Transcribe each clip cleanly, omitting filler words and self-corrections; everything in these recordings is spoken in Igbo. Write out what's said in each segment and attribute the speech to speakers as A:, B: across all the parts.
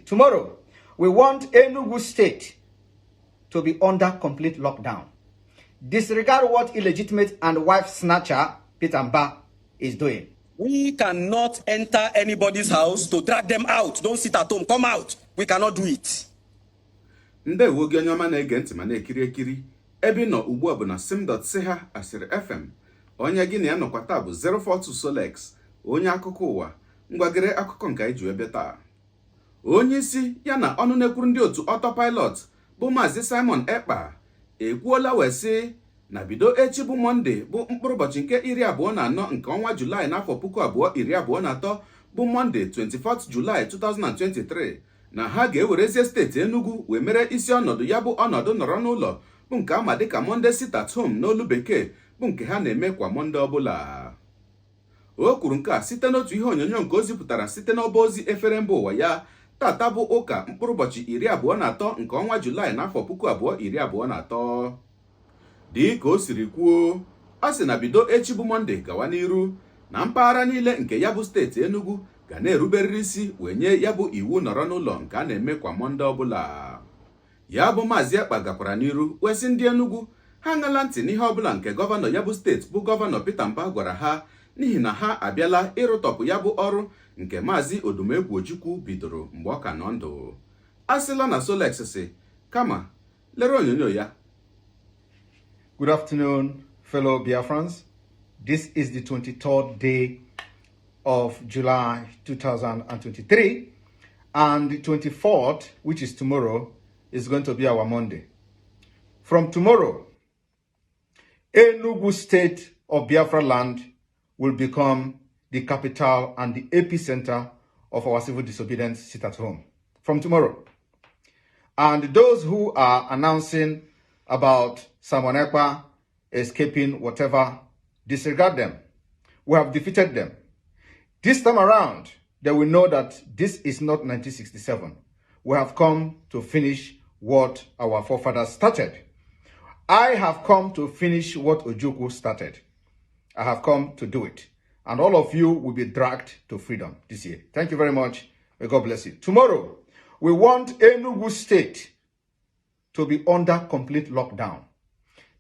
A: Tomorrow, we want Enugu State to be under complete lockdown. Disregard what illegitimate and wife snatcher Peter Mba is doing.
B: We cannot enter anybody's house to drag them out. Don't sit at home. Come out. We cannot do it.
C: Ndewo gị, onye ọma na-ege ntị ma na-ekiri ekiri. Ebe ị nọ ugbu a bụ na sim.si ha asịrị FM. Onye gị na ya nọkwa taa bụ 042 Solex, onye akụkọ ụwa. Ngwagere akụkọ nke anyị ji wee bịa taa. Onye isi ya na ọnụ na-ekwuru ndị otu Autopilot bụ Maazị Simon Ekpa ekwuola wee sị na bido echi bụ Mọnde, bụ mkpụrụ ụbọchị nke 24 nke ọnwa Julaị n'afọ 2023, bụ Mọnde 24 Julaị 2023, na ha ga-ewerezie steeti Enugu wee mere isi ọnọdụ ya bụ ọnọdụ nọrọ n'ụlọ, bụ nke ama dịka Monday sit at home n'olu Bekee, bụ nke ha na-eme kwa Mọnde ọbụla. O kwuru nke a site n'otu ihe onyonyo nke o zipụtara site n'ọba ozi efere mba ụwa ya tata bụ ụka, mkpụrụ ụbọchị 23 nke ọnwa Julaị n'afọ 2023. Dị ka o siri kwuo, ọ sị na bido echi bụ Mọnde gawa n'iru, na mpaghara niile nke ya bụ steeti Enugu ga na-eruberịrị isi wee nye ya bụ iwu nọrọ n'ụlọ nke a na-eme kwa Mọnde ọbụla. Ya bụ Maazị Ekpa gakwara n'iru wee sị ndị Enugu ha aṅala ntị n'ihe ọbụla nke gọvanọ ya bụ steeti, bụ Gọvanọ Peter Mba, gwara ha, n'ihi na ha abịala ịrụtọpụ ya bụ ọrụ nke Maazị Odumegwu Ojukwu bidoro mgbe ọ ka nọ ndụ. A sịla na Solex si kama lere onyonyo ya.
A: Good afternoon, fellow Biafrans. This is the 23rd day of July 2023, and the 24th, which is tomorrow, is going to be our Monday. From tomorrow, Enugu State of Biafra land will become the capital and the epicenter of our civil disobedience sit at home. From tomorrow. And those who are announcing about Simon Ekpa escaping, whatever, disregard them. We have defeated them. This time around, they will know that this is not 1967. We have come to finish what our forefathers started. I have come to finish what Ojukwu started. I have come to do it. And all of you will be dragged to freedom this year. Thank you very much. May God bless you. Tomorrow, we want Enugu State to be under complete lockdown.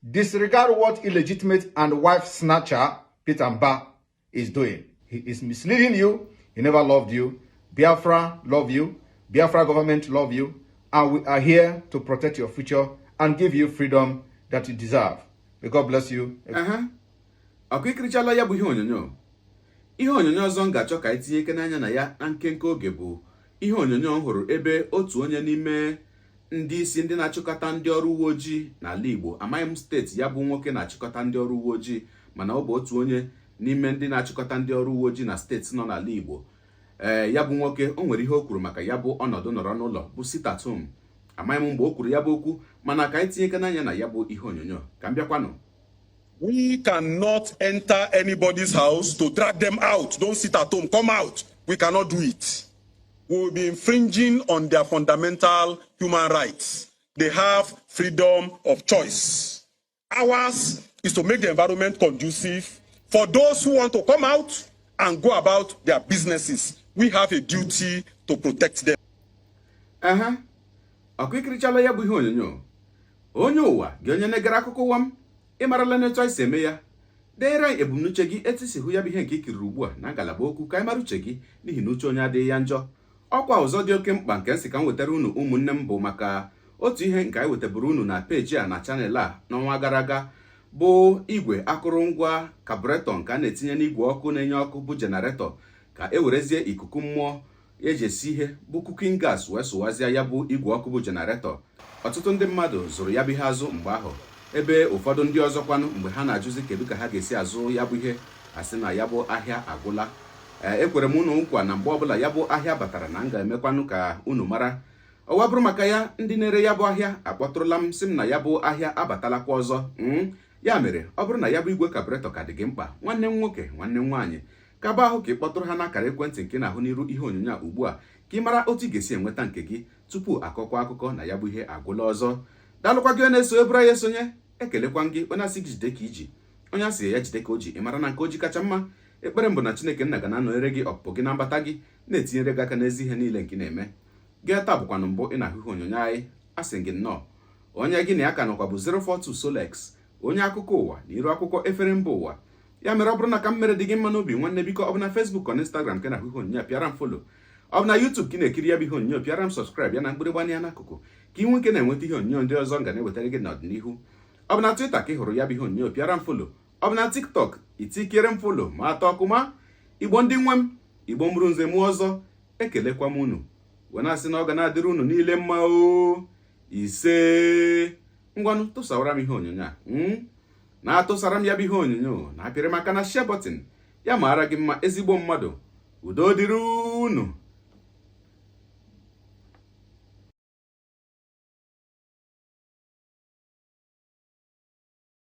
A: Disregard what illegitimate and wife snatcher Peter Mba is doing. He is misleading you. He never loved you. Biafra love you. Biafra government love you. And we are here to protect your future and give you freedom that you deserve. May God bless you.
C: Ehe, ọkụ ikirichala ya bụ ihe onyonyo. Ihe onyonyo ọzọ m ga-achọ ka anyị tinye ike n'anya na ya na nkenke oge bụ ihe onyonyo m hụrụ ebe otu onye n'ime ndị isi ndị na-achịkọta ndị ọrụ uwe ojii n'ala Igbo. Amaghị m steeti ya bụ nwoke na-achịkọta ndị ọrụ uwe ojii, mana ọ bụ otu onye n'ime ndị na-achịkọta ndị ọrụ uwe ojii na steeti nọ n'ala Igbo. Ee, ya bụ nwoke o nwere ihe o kwuru maka ya bụ ọnọdụ nọrọ n'ụlọ, bụ sit at home. Amaghị m mgbe o kwuru ya bụ okwu, mana ka anyị tinye ike n'anya na ya bụ ihe onyonyo ka m bịakwanụ.
B: We cannot enter anybody's house to drag them out. Don't sit at home. Come out. We cannot do it. We will be infringing on their fundamental human rights. They have freedom of choice. Ours is to make the environment conducive for those who want to come out and go about their businesses. We have a duty to protect them.
C: Ehe, ọkụ ikirichala ya bụ ihe onyonyo. Onye ụwa gị, onye na-egere akụkọ ụwa m, ị marala n'etu anyị si eme ya. Deere anyị ebumnuche gị, etu isi hụ ya bụ ihe nke ikiriri ugbu a na ngalaba okwu, ka anyị mara uche gị, n'ihi na uche onye adịghị ya njọ. Ọkwa ọzọ dị oke mkpa nke nsị ka m wetara unu, ụmụnne m, bụ maka otu ihe nke anyị wetaburu unu na peji a na channel a n'ọnwa gara aga, bụ igwe akụrụngwa carburetor nke a na-etinye n'igwe ọkụ na-enye ọkụ, bụ generator, ka e werezie ikuku mmụọ eji esi ihe, bụ cooking gas, wee sụwazie ya bụ igwe ọkụ bụ generator. Ọtụtụ ndị mmadụ zụrụ ya bụ ihe azụ mgbe ahụ, ebe ụfọdụ ndị ọzọkwanụ, mgbe ha na-ajụzi kedu ka ha ga-esi azụ ya bụ ihe, asị na ya bụ ahịa agwụla. Ee, ekwere m unu nkwa na mgbe ọbụla ya bụ ahịa batara na m ga-emekwanụ ka unu mara. Ọwa bụrụ maka ya, ndị na-ere ya bụ ahịa akpọtụrụla m, sị m na ya bụ ahịa abatalakwa ọzọ. Ya mere, ọ bụrụ na ya bụ igwe carburetor ka dị gị mkpa, nwanne m nwoke, nwanne m nwaanyị, kaba ahụ ka ị kpọtụrụ ha n'akara ekwentị nke na-ahụ n'iru ihe onyonyo a ugbu a, ka ị mara otu ị ga-esi enweta nke gị tupu akọkwa akụkọ na ya bụ ihe agwụla ọzọ. Daalụkwa gị onye na-eso eburu ya esonye. Ekelekwa gị onye asị gị jide ka iji, onye asị ya jide ka o ji. Ị mara na nke o ji kacha mma. Ekpere mbụ na Chineke nna ga na-anọnyere gị ọpụpụ gị na mbata gị, na-etinyere gị aka n'ezi ihe niile nke ị na-eme. Gị taa bụkwanụ mbụ ị na-ahụ ihe onyonyo anyị, asị gị nnọọ. Onye gị na ya ka nọkwa bụ 042 Solex, onye akụkọ ụwa na iru akwụkwọ efere mba ụwa. Ya mere, ọ bụrụ na ka m mere dị gị mma n'obi, nwanne, biko, ọ bụ na Facebook, ọ na Instagram ka na-ahụ ihe onyonyo a, pịara m follow. Ọ bụ na YouTube ka ị na-ekiri ya bụ ihe onyonyo, pịara m subscribe ya na mgbịrịgba ya n'akụkụ, ka ị nwee ike na-enweta ihe onyonyo ndị ọzọ m ga na-ewetara gị n'ọdịnihu. Ọ bụ na Twitter ka ị hụrụ ya bụ ihe onyonyo, pịara m follow. Ọ bụ na TikTok, itikere m follow ma atọ ọkụma. Igbo ndị nwe m, Igbo mụrụ nze mụọ ọzọ, ekelekwa m unu wee na-asị na ọ ga na-adịrị unu niile mma o. Ise. Ngwanụ, tụsawara m ihe onyonyo a, na-atụsara m ya bụ ihe onyonyo, na-apịrị maka na share button. Ya maara gị mma, ezigbo mmadụ. Udo dịrị unu.